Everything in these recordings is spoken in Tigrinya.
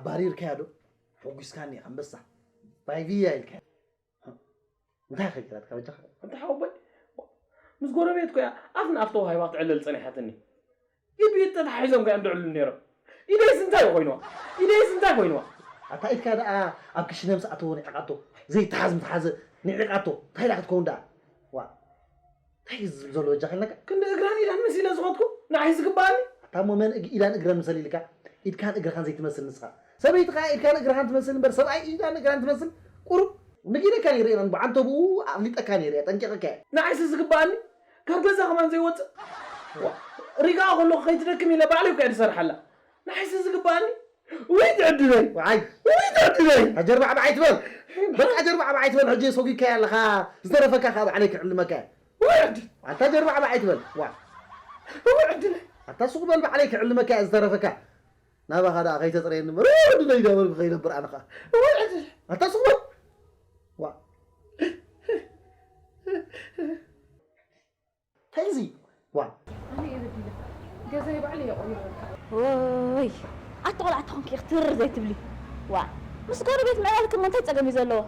ባሪርካያ ዶ? ሕጒስካኒ ኢኻ ኣንበሳ። ባይ ቪያ ኢልካያ። እንታይ ከይገራትካ በጃኻ? እንተ ሓወቦይ፣ ምስ ጎረቤት ኮያ ኣፍ ንኣፍ ተዋሂባ ክትዕለል ጸኒሓትኒ። ኢድ ብኢድ ተታሒዞም ከ እዮም ድዕሉ ነይሮም። ኢደይስ እንታይ ኮይንዋ? ኢደይስ እንታይ ኮይንዋ? ኣታ ኢድካ ደኣ ኣብ ክሽነ ምስ ኣተዎ ንዒቓቶ፣ ዘይተሓዝ ምትሓዘ ንዒቓቶ፣ እንታይ ኢላ ክትከውን ደኣ? ዋ፣ እንታይ እዩ ዝብል ዘሎ በጃ ከለካ? ክንዲ እግራን ኢዳን መሲለ ዝኸድኩ ንዓይ ዝግባኣኒ? ኣታ እሞ መን እግ-፣ ኢዳን እግረን ምሰል ኢልካ? ኢድካን እግርኻን ዘይትመስል ንስኻ። ሰበይቲ ኸኣ ኢድካን እግርኻን ትመስል እምበር፣ ሰብኣይ ኢዳን እግራን ትመስል? ቁሩብ ንጊደካ ነይረ ኢና፣ ብዓንተብኡ ኣፍሊጠካ ነይረ እየ፣ ጠንቂቐካ እየ። ንዓይስ ዝግባኣኒ? ካብ ገዛ ከማን ዘይወፅእ? ዋ፣ ሪጋኣ ከለኹ ከይትደክም ኢለ ባዕለይ እኮ እየ ዝሰርሓላ። ንዓይስ ዝግባኣኒ? ውይ ትዕድለይ! ዋዓይ! ውይ ትዕድለይ! ጀርባዕ ብዓይ ትበል! በቃ ጀርባዕ ብዓይ ትበል፣ ሕጂ ሰጒግካያ ኣለኻ፣ ዝተረፈካ ከኣ ባዕለይ ክዕልመካ እየ። ውይ ዕድል! ኣታ ጀርባዕ ብዓይ ትበል! ዋ! ውይ ዕድለይ! ኣታ ሱቕ በል፣ ባዕለይ ክዕልመካ እየ ዝተረፈካ። ናባኻ ደኣ ከይተጽረየኒ እምበር፣ ወዲ ደይ ዳበልኩ ከይነብር ኣነ ኸኣ። ወይ ዕድል። ኣታ ስቕ በል። ዋ። እንታይ እዚ? ዋ። ኣነ እየ በዲለ። ገዛይ ባዕለይ እየ ቆሪበልካ። ወይ፣ ኣቲ ቆልዓ ተኾንኪ ክትርር ዘይትብሊ። ዋ። ምስ ጎረቤት ምዕባልኪ እሞ እንታይ ጸገም እዩ ዘለዎ?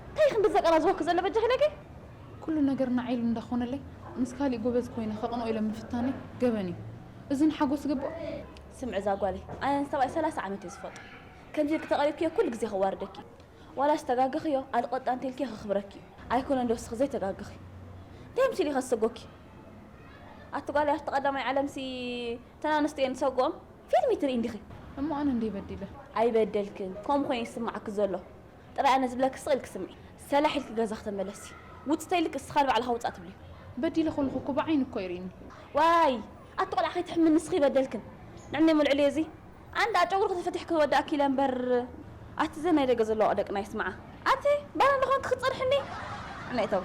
እንታይ ክንዲ ዘቀራዝወኪ ዘሎ በጃኺ ደቂ? ኩሉ ነገር ንዓይ ኢሉ እንዳኾነለይ፣ ምስ ካሊእ ጎበዝ ኮይነ ከቕንኦ ኢለ ምፍታነይ ገበን እዩ። እዚ ንሓጎስ ይግብኦ? ስምዒ እዛ ጓለይ፣ ኣነ ንሰብኣይ ሰላሳ ዓመት እየ ዝፈልጦ። ከምዚ ኢልኪ ተቐሪብክዮ ኩሉ ግዜ ከዋርደኪ እዩ። ዋላስ ተጋግኽዮ፣ ኣልቐጣ እንተኢልክዮ ከኽብረኪ እዩ። ኣይኮነን ዶ እስኺ ዘይተጋግኺ? እንታይ ኣምሲሉ እዩ ከሰጎኪ? ኣቲ ጓለይ፣ ኣብቲ ቀዳማይ ዓለምሲ እተን ኣንስትዮ እየን ዝሰግኦም? ፊልም እዩ ትርኢ እንዲኺ። እሞ ኣነ እንድየ በዲለ? ኣይበደልክን። ከምኡ ኮይኑ ይስምዓኪ ዘሎ። ጥራይ ኣነ ዝብለኪ ስቕ ኢልኪ ስምዒ። ሰላሕ ኢልኪ ገዛኺ ተመለሲ። ውጽእ ተይልኪ እስኻ ንባዕልኻ ውጻእ ትብልዮ። በዲለ ከለኹ እኮ ብዓይኒ እኮ የርእየኒ። ዋይ! ኣቲ ቆልዓ ከይትሕምኒ ንስኺ ይበደልክን። ንዕኒ መልዕልዮ እዚ። ኣንዳ ጨጉርኺ ተፈቲሕኪ ክወዳእኪ ኢለ እምበር። ኣቲ ዘን ናይ ደገ ዘለዋ ደቅና ይስምዓ። ኣቲ ባል እንዳ ኾንኪ ክትጸንሕኒ? ንዕኒ እተዊ።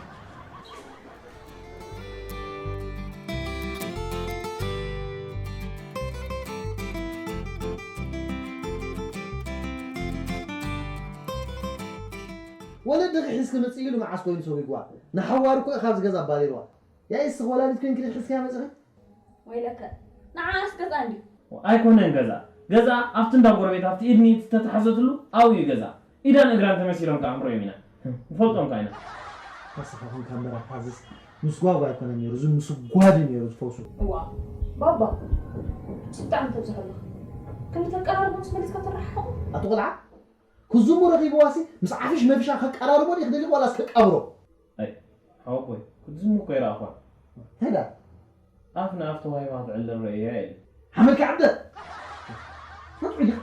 ወለድኺ ሒዝኪ ምጽእ ኢሉ መዓስ ኮይኑ ሰጒግዋ? ንሓዋሩ እኮ እዩ ካብዚ ገዛ ኣባሪርዋ። ያኢስ ወላዲት ኮይንኪ ዲኺ ሒዝክያ መጺኺ? ወይለከ፣ ንዓኣስ ገዛ እንድዩ። ኣይኮነን ገዛ። ገዛ ኣብቲ እንዳ ጎረቤት ኣብቲ ኢድ ንኢድ ዝተታሕዘትሉ ኣብኡ እዩ ገዛ። ኢዳን እግራን ተመሲሎም ከኣ ክንርእዮም ኢና። ንፈልጦም ከኣ ኢና። ንስኻ ኾንካ እምበር ኣታ እዝስ ምስጓጓ ኣይኮነን ነይሩ፣ እዚ ምስጓድ እዩ ነይሩ ዝፈውሱ። እዋ፣ ባባ፣ ምስ ብጣዕሚ ተብዝሖ ኣለኻ። ክንዲ ተቀራርቡ ምስ መሊስካ ትረሓሓቑ? ኣቲ ቆልዓ፣ ክዝሙ ረኺብዋሲ ምስ ዓፍሽ መፍሻ ከቀራርቦ ድዩ ክደልዩ ዋላስ ከቃብሮ? ኣይ፣ ሓወቦይ፣ ክትዝሙ እኮ ይረኣኹዋ። እንታይ ደኣ? ኣፍ ንኣፍ ተዋሂባ ክትዕለል ርእየያ የለን። ሓመድካ ዕደ! ፈጥሩ ኢኻ።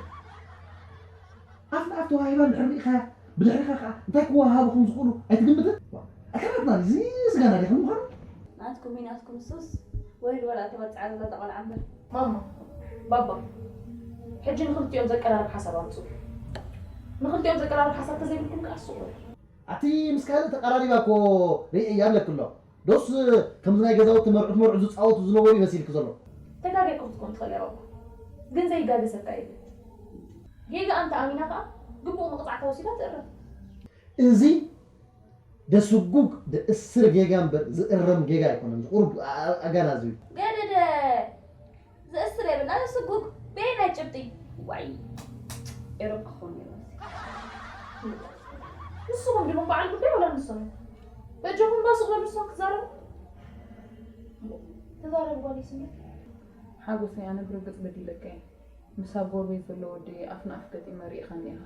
ኣፍ ንኣፍ ተዋሂባ እንድሕር ርኢኻያ፣ ብድሕሪኻ ከኣ እንታይ ክወሃሃቡ ከም ዝኽእሉ ኣይትግምትን? ዋ፣ ኣካላትና እዚ ስጋና ዲኻ ምዃኑ? ናትኩም እዩ ናትኩም ሱስ፣ ወይ ወላ ተበጽዓ ዘላ እዛ ቆልዓ እምበር። ማማ፣ ባባ፣ ሕጂ ንኽልቲኦም ዘቀራርብ ሓሳብ ኣምጽኡ። ንኽልቲኦም ዘቀራርብ ሓሳብ ተዘይብልኩም ከኣ ስቑ በሉ። ኣቲ ምስ ካልእ ተቀራሪባ እኮ ርእየያ ኣለኪ ኣሎ። ዶስ ከምዚ ናይ ገዛውቲ መርዑት መርዑት ዝጻወቱ ዝነበሩ ይመስልኪ ዘሎ? ተጋጊኹም ክትኮኑ ትኽእሉ ኢኹም። ግን ዘይጋገ ሰብ ከ የለን። ጌጋ ኣንተ ኣሚና ከኣ ግቡእ መቕጻዕታ ወሲዳ ትእረም። እዚ ደስጉግ ደእስር ጌጋ እምበር ዝእረም ጌጋ ኣይኮነን። ዝቑርብ ኣ-፣ ኣጋናዝቢ። ገደደ! ዘእስር የብላ ስጉግ በየናይ ጭብጢ? ዋይ፣ ኤሮጳ ክኾን ነይሩ። ንስኹም ድኹም በዓል ጉዳይ ወላ ንሶም? በጃኹም እባ ስቕ በሉ ንሶም ክዛረቡ። ተዛረቡ ጓል ይስምዕ። ሓጎሰይ፣ ኣነ ብርግጽ በዲለካ እየ። ምስ ኣብ ጎረቤት ዘሎ ወዲ ኣፍ ንኣፍ ገጢመ ርኢኻኒ ኢኻ።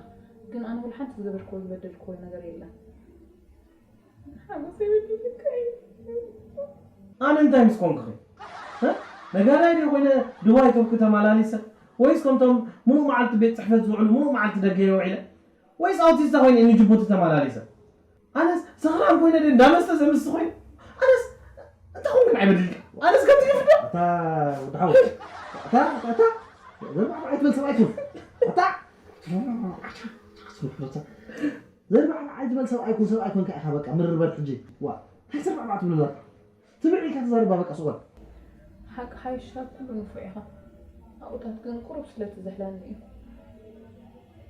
ግን ኣነ ወላ ሓንቲ ዝገበርክዎ ዝበደልክዎ ነገር የለን። ሓጎሰይ በዲለካ እዩ። ኣነ እንታይ ምስ ኮንኩኺ? እ? ነጋዳይ ድየ ኮይነ ድዋይ ቱርኪ ተመላሊሰ? ወይስ ከምቶም ሙሉእ መዓልቲ ቤት ጽሕፈት ዝውዕሉ ሙሉእ መዓልቲ ደገ እየ ውዒለ? ወይስ ኣውቲስታ ኮይነ ንጅቡቲ ተመላሊሰ? ኣነስ ሰኽራም ኮይነ ድየ እንዳመስተ ዘምስ ኮይነ? ኣነስ እንታይ ኮንኩ ንዓይ በዲልካ? ኣነስ ከምዚ ይፍደ? ኣታ ወዲ ሓወይ፣ ኣታ፣ ኣታ፣ ኣታ፣ ዘርባዕ ብዓይ ትበል ሰብኣይ ኩን። ኣታ፣ ዘርባዕባዕ ዝበል ሰብኣይ ኩን፣ ሰብኣይ ኮንካ ኢኻ በቃ፣ ምርር በል ሕጂ። ዋ፣ እንታይ ዘርባዕባዕ ትብል ኣለኻ? ትብዕ ኢልካ ተዛረባ በቃ፣ ስቕ በል። ሓቂ ሓይሽ ካብ ኩሉ ንፉዕ ኢኻ። ኣብኡታት ግን ቁሩብ ስለ ትዝሕለኒ እዩ።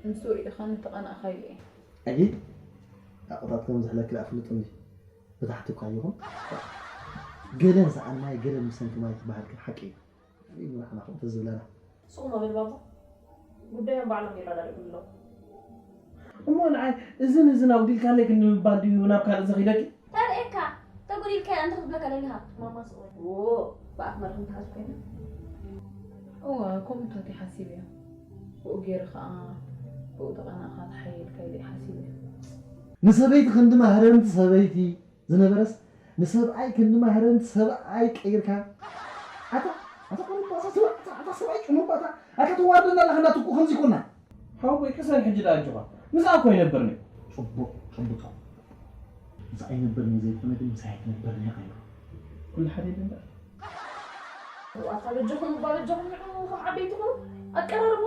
ንሱ ርኢኻኒ ተቐናእኻ ኢለ እየ። ኣየ፣ ኣብኡታት ከም ዝሕለኪ ደኣ ፍሉጥ እንዲ። ብታሕቲ እኳ ይኹን። ገለን ሰኣን ማይ፣ ገለን ብሰንኪ ማይ ትበሃል ግን ሓቂ እዩ። ንሕና ከምኡ ተዝብለና። ስቕ በል ባባ። ጉዳዮም ባዕሎም ይረዳድኡ ኣለዉ። እሞ ንዓይ እዝን እዝን ኣጉዲልካለይ ክንዲ ምባል ድዩ ናብ ካልእ ዘኺደኪ? ተርእየካ ተጉዲልካ እንተ ክብለካ ደሊኻ ማማ ስቕ በል። ዎ ብኣፍ መርኽም ትሓዝ ኮይና እዋ ከምኡ ታት ሓሲብ እያ ብኡ ገይሩ ከዓ ብኡ ተቐናእኻ ተሓየልካ ኢለ ሓሲብ እያ ንሰበይቲ ክንዲ ማህረምቲ ሰበይቲ ዝነበረስ ንሰብኣይ ክንዲ ማህረምቲ ሰብኣይ ቀይርካ ኣታ ኣታ ቁሩባታ ሰብኣይ ኣታ ሰብኣይ ጭሙባታ ኣታ ተዋርደና ኣለኻ እንዳትኩ ከምዚ ኮና ሓወቦይ ቅሰን ሕጂ ደኣ ኣጆኻ። ምስኣ እኮ ኣይነብርን እየ። ጽቡቕ ጽቡቕ። ምስኣ ኣይነብርን እየ ዘይኮነ ግን ምስኣ ኣይትነብርን እያ ቀይሩ። ኩሉ ሓደ የለን ደኣ። ዋታ በጃኹም እባ በጃኹም ንዑ ከም ዓበይቲ ኩኑ ኣቀራርቦ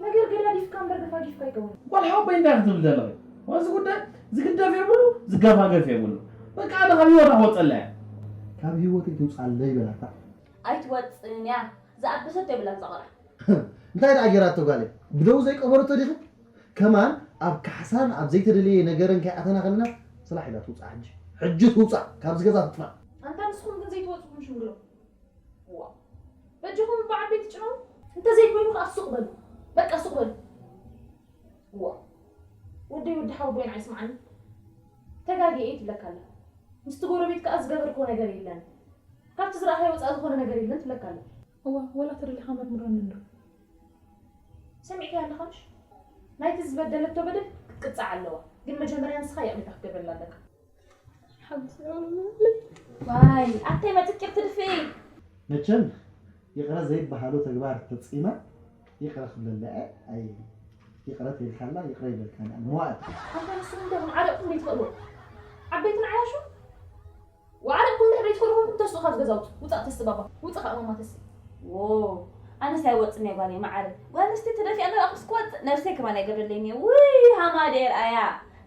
ነገር ገዳዲፍካ እምበር ገፋጊፍካ ኣይከውን። ጓል ሓወቦይ እንታይ ክትብል ዘለኺ? እዚ ጉዳይ ዝግደፍ የብሉ ዝገፋገፍ የብሉ። በቃ ኣነ ካብ ህይወታ ክወፀላ እየ። ካብ ህይወተይ ትውፃለይ በላታ። ኣይትወፅን እያ ዝኣበሰቶ የብላን እዛ ቆልዓ። እንታይ ደኣ ጌራቶ ጓለይ? ብደው ዘይቀበረቶ ዲኺ? ከማን ኣብ ካሕሳን ኣብ ዘይተደለየ ነገርን ከይኣተና ከለና ስራሕ ኢላ ትውፃእ ሕጂ። ሕጂ ትውፃእ ካብዚ ገዛ ትጥፋእ። ኣንታ ንስኹም ግን ዘይትወፅኹም ሽምግሎ። ዋ በጃኹም እባ ዓበይቲ ጭነው። እንተዘይኮይኑ ከዓ ሱቕ በሉ። በቃ ሱቕ በሉ። ዋ ወደይ ወዲ ሓወቦይ ንዓይ ስምዓኒ። ተጋግየ እየ ትብለካ ኣላ። ምስቲ ጎረቤት ከዓ ዝገበርክዎ ነገር የለን። ካብቲ ዝረኣኻዮ ወፃኢ ዝኾነ ነገር የለን ትብለካ ኣላ። እዋ ወላ ተደሊኻ መርምረኒ እንዶ። ሰሚዕካያ ኣለኻ ምሽ? ናይቲ ዝበደለቶ በደል ክትቅፃዕ ኣለዋ። ግን መጀመርያ ንስኻ ይቕሬታ ክትገብረላ ኣለካ። ዋይ ኣተይ መፂኪ ክትድፍኢ። መቸም ይቕረ ዘይበሃሎ ተግባር ፈፂማ ይቕረ ክብለላ እየ ኣይ ይቕረ ተይልካላ ይቕረ ይበልካኒ ኣነ መዋእል። ኣንታ ንስኹም ዶ ዓረቕኩም ዘይትኽእልዎ ዓበይትን ዓያሹ? ወዓረቕኩም እንድሕር ዘይትኽእሉ ኮንኩም ተስኡ ካብዚ ገዛ ውፁ። ውፃእ ተስእ ባባ ውፃእ ከዓ ማማ ተስእ። ዎ ኣነስ ኣይወፅን እየ ጓለይ መዓረይ። ጓል ኣንስተይቲ ተደፊኣ ንባእኹስ ክወፅእ ነብሰይ ከማን ኣይገብረለይን እየ። ውይ ሃማ ደየር ኣያ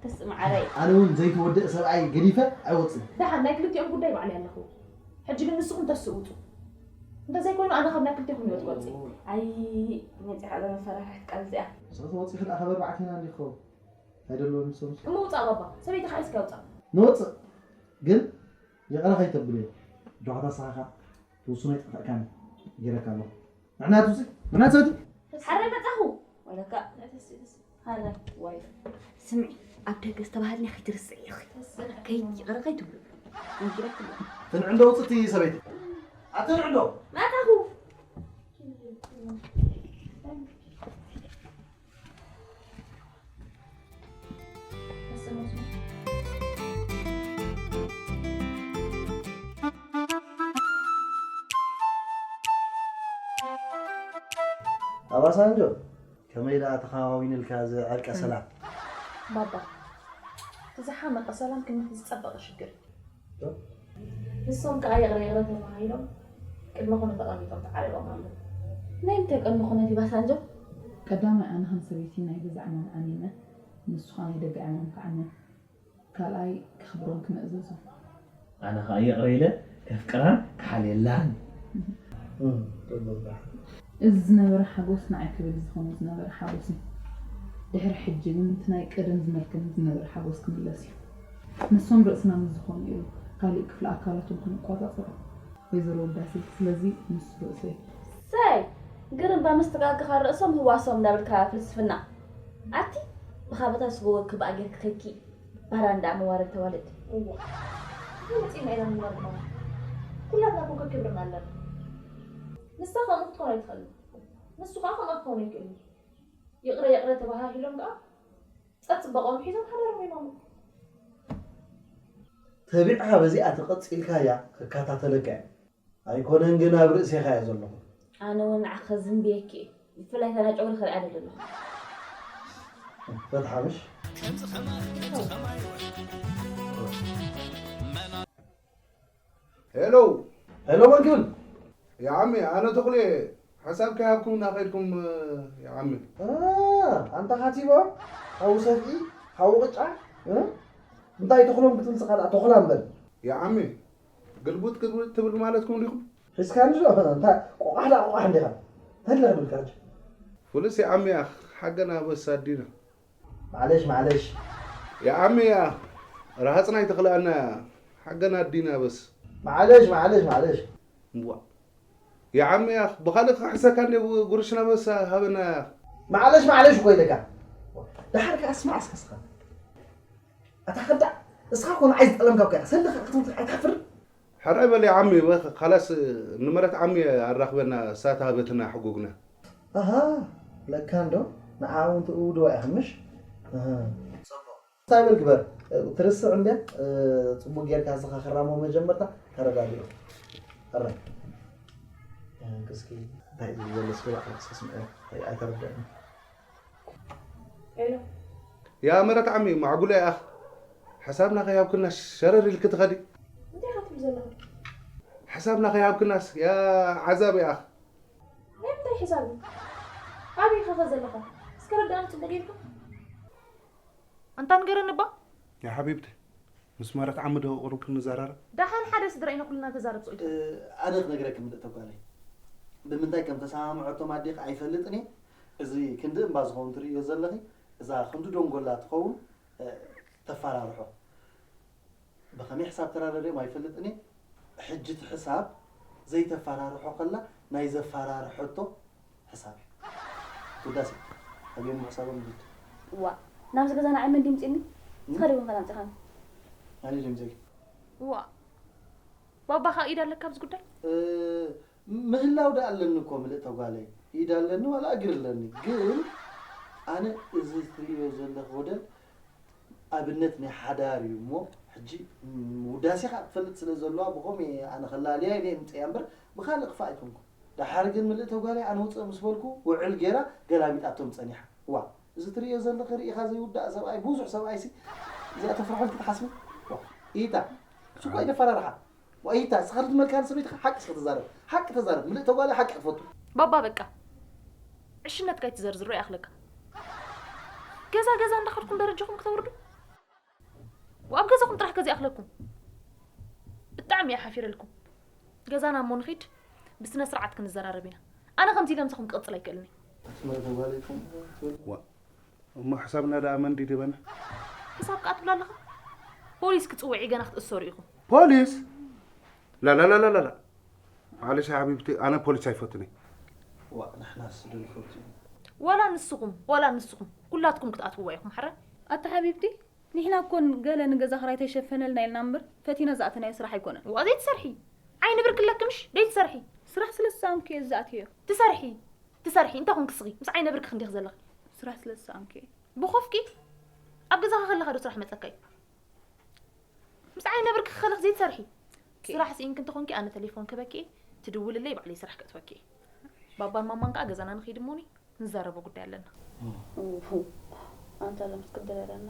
ተስእ መዓረይ። ኣነ እውን ዘይተወደአ ሰብኣይ ገዲፈ ኣይወፅን። ደሓን ናይ ክልቲኦም ጉዳይ ባዕለይ ኣለኹ። ሕጂ ግን ንስኹም ተስእ ውፁ። እንተዘይኮይኑ ኣነ ካብ ናይ ክልቴኹም ህይወት ክወፅእ እየ። ኣይ መፂኻ እዛ መፈራርሒት ቃል እዚኣ። ንስኺ ተወፂኺ ደኣ ካብ ኣርባዕቴና እንዲኺ ክኸውን ኣይደለዎን ንሶም። እሞ ውፃእ ባባ ሰበይትኻ ሒዝካ ውፃእ። ንወፅእ ግን ይቕረ ከይተብልዮ። ጆኻታ ንስኻ ኸኣ ትውስኖ ኣይጠፍእካን ነጊረካ ኣለኹ። ንዕናት ውፅእ ንዕናት ሰበይቲ። ሓራይ መፃኹ ወለካ ሃለ ዋይ ስምዒ ኣብ ደገ ዝተባህልኒ ከይትርስዒ ኢኺ ከይትቕረ ከይትብሉ ነጊረክሉ ትንዕንዶ ውፅእቲ ሰበይቲ ኣትንዕንዶ መፃኹ ኣባሳንጆ ከመይ ደኣ ተኻዋዊንልካ እዚ ዕርቀ ሰላም? ባባ፣ እቲ ዝሓመቐ ሰላም ክምቲ ዝጸበቐ ሽግር እዩ። ንሶም ከኣ ይቕረ ይቕረ ተባሃሂሎም ቅድመ ኩነት ተቐሚጦም ተዓሪቖም ኣለዉ። ናይ ምንታይ ቅድመ ኩነት እዩ ባሳንጆ? ቀዳማይ ኣነ ከም ሰበይቲ ናይ ገዛ ዕማም ዓሚመ፣ ንሱ ኸኣ ናይ ደገ ዕማም ክዓሚ ካልኣይ ከኽብሮን ክምእዘዞን። ኣነ ኸኣ ይቕረ ኢለ ከፍቅራን ክሓልየላን። እዚ ዝነበረ ሓጎስ ንዓይ ክብል ዝኾነ ዝነበረ ሓጎስ እዩ። ድሕሪ ሕጂ ግን እቲ ናይ ቀደም ዝመልከኒ ዝነበረ ሓጎስ ክምለስ እዩ። ንሶም ርእስና ምስ ዝኾኑ እዩ ካሊእ ክፍሊ ኣካላቶም ክንቆጻጸሮ። ወይዘሮ ውዳሴ ስለዚ ንሱ ርእሰይ። ሰይ ግርም ባምስትጋግኻ ርእሶም ህዋሶም እንዳበልካ ፍልስፍና ኣቲ ብኻበታ ስጎ ወክብ ኣጌርክ ከኪ ባራንዳ መዋረድ ተዋለድ። እዋ እንታይ መፂና ኢና ንዋረድ ኩላትና ኮከብ ክብርና ኣለና። ንሳ ከምኡ ክትኮን ኣይትኽእልን ንሱ ከዓ ከምኣ ክኸውን ኣይክእልን ይቕረ ይቕረ ተባሃሂሎም ከዓ ጸጽበቖም ሒዞም ሓዳሮም ይማሙ። ተቢዕኻ በዚኣ ተቐጺልካያ ክከታተለካ እየ። ኣይኮነን ግን ኣብ ርእሴኻ እየ ዘለኹ። ኣነ እውን ንዓኺ ዝንብየኪ እየ። ብፍላይ እታ ናይ ጨጉሪ ክሪኣ ደሊ ኣለኹ። ፈትሓ ምሽ? ሄሎ ሄሎ መን ክብል? ያዓሚ ኣነ ተኽሌ ሓሳብ ከይሃብኩም እናኸድኩም ያዓሚ። ኣንታ ካቲባ ሓዊ ሰፍኢ ሓዊ ቅጫ እንታይ ተኽሎም ክትምፅእ ካልኣ ተኽላ እምበር። ያዓሚ ግልቡጥ ግልቡጥ ትብል ማለትኩም ዲኹም? ሒዝካኒ ዶ እንታይ ቆቋሕ ዳ ቆቋሕ እንዲኻ እንታይ ኣለኻ ክብልካ ሕጂ? ፍሉስ ያዓሚ ሓገና በስ ኣዲና። معليش معليش يا عمي يا رهصنا يتخلقنا حقنا الدين بس معليش معليش معليش وا يا عمي يا أخ، بخليك حسك عندي قرشنا بس هبنا يا أخ. معلش معلش እኮ ኢለካ። ደሓር ከኣ ስማዕ እስከ እስኻ ኣታ ከዳዕ እስኻ እኮ ንዓይ ዝጠለምካ እኮ ኢኻ ሰልኻ ክትምፅእ ኣይትሓፍር። حرام بل يا عمي وخ خلاص نمرة عمي الرخبنا ساعتها بتنا حقوقنا. ኣሃ ለካ እንዶ ንዓ እውን ትእውድዋ ኢኻ ምሽ? ኣሃ። እንታይ በል ግበር ትርስዕ እንደ ፅቡቅ ጌርካ ዝኻኸራሞ መጀመርታ ተረዳድኡ። ኣረ እስኪ እንታይ እዩ ዘሎ እስኪ ባዕልክ እስኪ ስምዐ ኣይተረዳእኒ። ሄሎ يا مرة عمي معقولة يا أخ. حسابنا غياب كنا شرر الكتغدي. እንታይ ኢኻ ትብል ዘለኻ? حسابنا غياب كنا يا عذاب يا أخ. ናይ ምንታይ ሕሳብ እዩ? ኣበይ ኢኻ ከ ዘለኻ? እስከ ረዳእኒ ጽቡቕ ጌርካ። ኣንታ ንገረኒ እባ። يا حبيبتي ምስ መረት ዓሚ ዶ ቁሩብ ክንዘራረብ? ደሓን ሓደ ስድራ ኢና ኩልና ተዛረብ ስቕ ኢልካ። ኣነ ክነግረኪ ምልእተ ጓለይ ብምንታይ ከም ተሰማምዐቶም ኣዴኺ ኣይፈልጥን እየ። እዚ ክንዲ እምባ ዝኸውን ትርእዮ ዘለኺ እዛ ክንዲ ደንጎላ ትኸውን ተፋራርሖ። ብኸመይ ሕሳብ ተራረድዮም ኣይፈልጥን እየ። ሕጂ እቲ ሕሳብ ዘይተፋራርሖ ከላ ናይ ዘፋራርሐቶ ሕሳብ እዩ። ውዳሴ ኣብዮም ምሕሳቦም ግድ። ዋ ናብዚ ገዛ ንዓይ መን ድምፂኒ? እስኻ ዲኹም ከናምፅኻኒ? ኣነ ድምፂ ዋ ባባኻ ኢድ ኣለካ ኣብዚ ጉዳይ? ምህላው ዳ ኣለኒ እኮ ምልእተ ጓለይ ኢድ ኣለኒ ዋላ እግር ኣለኒ ግን ኣነ እዚ ትርእዮ ዘለኽ ወደል ኣብነት ናይ ሓዳር እዩ እሞ ሕጂ ውዳሴ ከዓ ትፈልጥ ስለ ዘለዋ ብኸም ኣነ ከላለያ ኢለ ምፀያ እምበር ብካልእ ክፋእ ኣይኮንኩ። ደሓር ግን ምልእተ ጓለይ ኣነ ውፅእ ምስ በልኩ ውዕል ገይራ ገላቢጣቶም ፀኒሓ። ዋ እዚ ትርእዮ ዘለኺ ርኢኻ ዘይውዳእ ሰብኣይ ብዙሕ ሰብኣይ ሲ እዚኣ ተፍርሖ ኢልኪ ትሓስቢ? ኢታ እሱ እኳ ይደፈራርሓ። ዋይታ ስኻ ርድመልካ ንሰበይትኻ ሓቂ ስኻ ተዛረብ ሓቂ ተዛረብ ምልእተ ጓለይ ሓቂ ክትፈቱ። ባባ በቃ ዕሽነትካ ኣይትዘርዝሮ ይኣኽለካ። ገዛ ገዛ እንዳኸድኩም ደረጃኹም ክተውርዱ ኣብ ገዛኹም ጥራሕ ገዛ ይኣኽለኩም። ብጣዕሚ እየ ሓፊረልኩም። ገዛና እሞ ንኺድ ብስነ ስርዓት ክንዘራረብ ኢና። ኣነ ከምዚ ኢለ ምሳኹም ክቕፅል ኣይክእልን እየ። ምልእተ ጓለይ ትኾን እሞ ሕሳብና ደኣ መን ድደበና? ሕሳብ ከኣ ትብላ ኣለኻ? ፖሊስ ክፅውዕ እዩ ገና ክትእሰሩ ኢኹም። ፖሊስ? ላላላላላላ ማለሽ ሓቢብቲ ኣነ ፖሊስ ኣይፈቱን እየ። ዋእ ንሕናስ ዶ ንፈቱ ኢና። ዋላ ንስኹም ዋላ ንስኹም ኩላትኩም ክትኣትውዋ ኢኹም ሓረ። ኣታ ሓቢብቲ ንሕና እኮ ገለ ንገዛ ክራይ ተይሸፈነልና ኢልና እምበር ፈቲና ዝኣተናዮ ስራሕ ኣይኮነን። ዋእ ዘይትሰርሒ ዓይኒ ብርኪ ኣለኪ ምሽ ደይትሰርሒ። ስራሕ ስለ ዝሰኣንኩ እየ ዝኣትዮ። ትሰርሒ ትሰርሒ እንታይ ኮንኪ ስኺ ምስ ዓይነ ብርኪ ክንዲኺ ዘለኺ። ስራሕ ስለ ዝሰኣንኩ እየ። ብኾፍኪ ኣብ ገዛኺ ከለኻ ዶ ስራሕ መጸካ እዩ? ምስ ዓይነ ብርኪ ከለኺ ዘይትሰርሒ። ስራሕ ስኢንኪ እንተኾንኪ ኣነ ተሌፎን ክበኪ እየ ትድውልለይ ባዕለይ ስራሕ ከእትወኪ እየ። ባባን ማማን ከኣ ገዛና ንኺድ እሞኒ ንዛረቦ ጉዳይ ኣለና። ኣንታ ለምስ ክደረረና